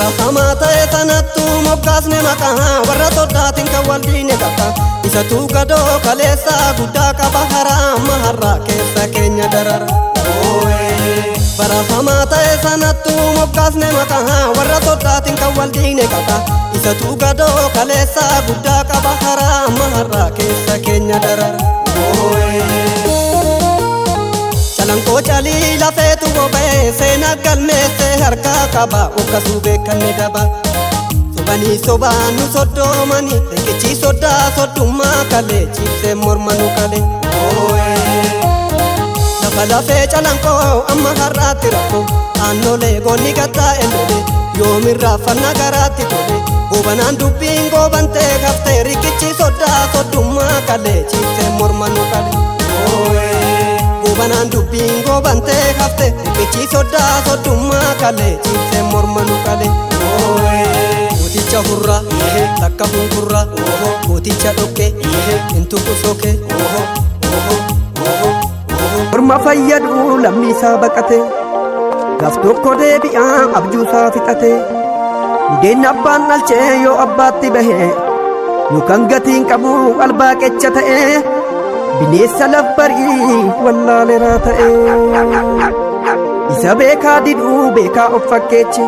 Bara hamaa ta'e sanattu moggaasne maqaa warra soddaatiin kan waldiine qaba. Isatu gadoo kaleessaa guddaa qaba haraama har'aa keessa keenya darara. Bara hamaa ta'e sanattu moggaasne maqaa warra soddaatiin kan waldiine qaba. Isatu gadoo kaleessaa guddaa qaba haraama har'aa keessa keenya darara. Calanqoo calii lafeetu boba'ee seenaa galmeessee harkaa qaba okkasuu beekanne daba. Sobanii sobaan nu soddoomani riqichi soddaa soddummaa kalee ciibsee morma nu kalee. Lafa lafee calanqoo amma har'aatti rakkoo aannolee goonni gattaa ellolee yoomirraa fanna garaatti tole. Goobanaan dubbiin goobantee haftee riqichi soddaa soddummaa kalee ciibsee morma nu kalee. Goobanaan dubbiin goobantee hafte riqichi soddaa soddummaa kalee ciibsee morma nu kalee. Gooticha hurraa takka hunkurraa gooticha dhoqqee intuqu sokee. Orma fayyadu lammiisaa baqate gaaf tokko deebi'aa abjuusaa fixate. Budeenni abbaan dhalchee yoo abbaatti bahe yookaan gatiin qabu albaaqecha ta'e bineensa lafbarii wallaaleraa ta'e. Isa beekaa diduu beekaa of fakkeeche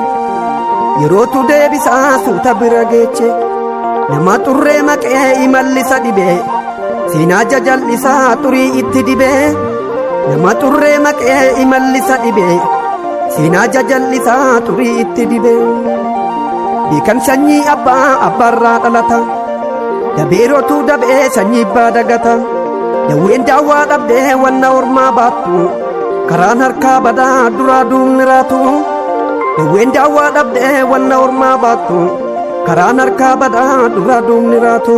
yerootu deebisaa suuta bira geeche. Nama xurree maqee imallisa dhibee seenaa jajal'isaa xurii itti dibee. Nama xurree maqee imallisa dhibee seenaa jajal'isaa xurii itti dibee. Beekan sanyii abbaa abbaarraa dhalata dabeerotu dabee sanyii abbaa dagata. Dawween daawwaa dhabdee wanna ormaa baattu karaan harkaa badaa duraa duubni raatu. Dawween daawwaa dhabdee wanna ormaa baattu karaan harkaa badaa duraa duubni raatu.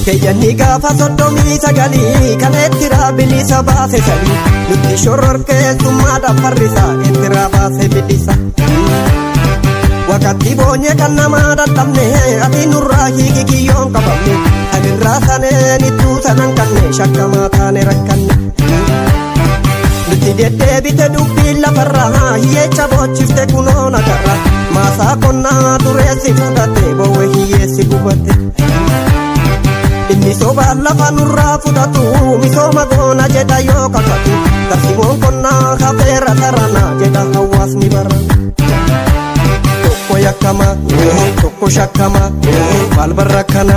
Keeyyanni gaafa 39 kan Eertiraa bilisa baase sanii nutti shororkeessummaadhaaf farrisaa Eertiraa baase bilisa. Wakati boonye kan namaa dadhabne ati nurraa hiiki kiyyoon qabamne anirraa saneen ittuu sanan kanne shakkamaa taane rakkanne. Nutti deddeebite dubbiin lafarraa hiyyeecha boochifte kunoo nagarra maasaa qonnaa dureessi fudhate bowwe hiyyeessi gubate. Inni sobaan lafa nurraa fudhatu misooma goona jedha yoo kakatu tarsiimoon qonnaa hafeera tarana jedha hawaasni bara. Tokko yakkama tokko shakkama maal barra kana.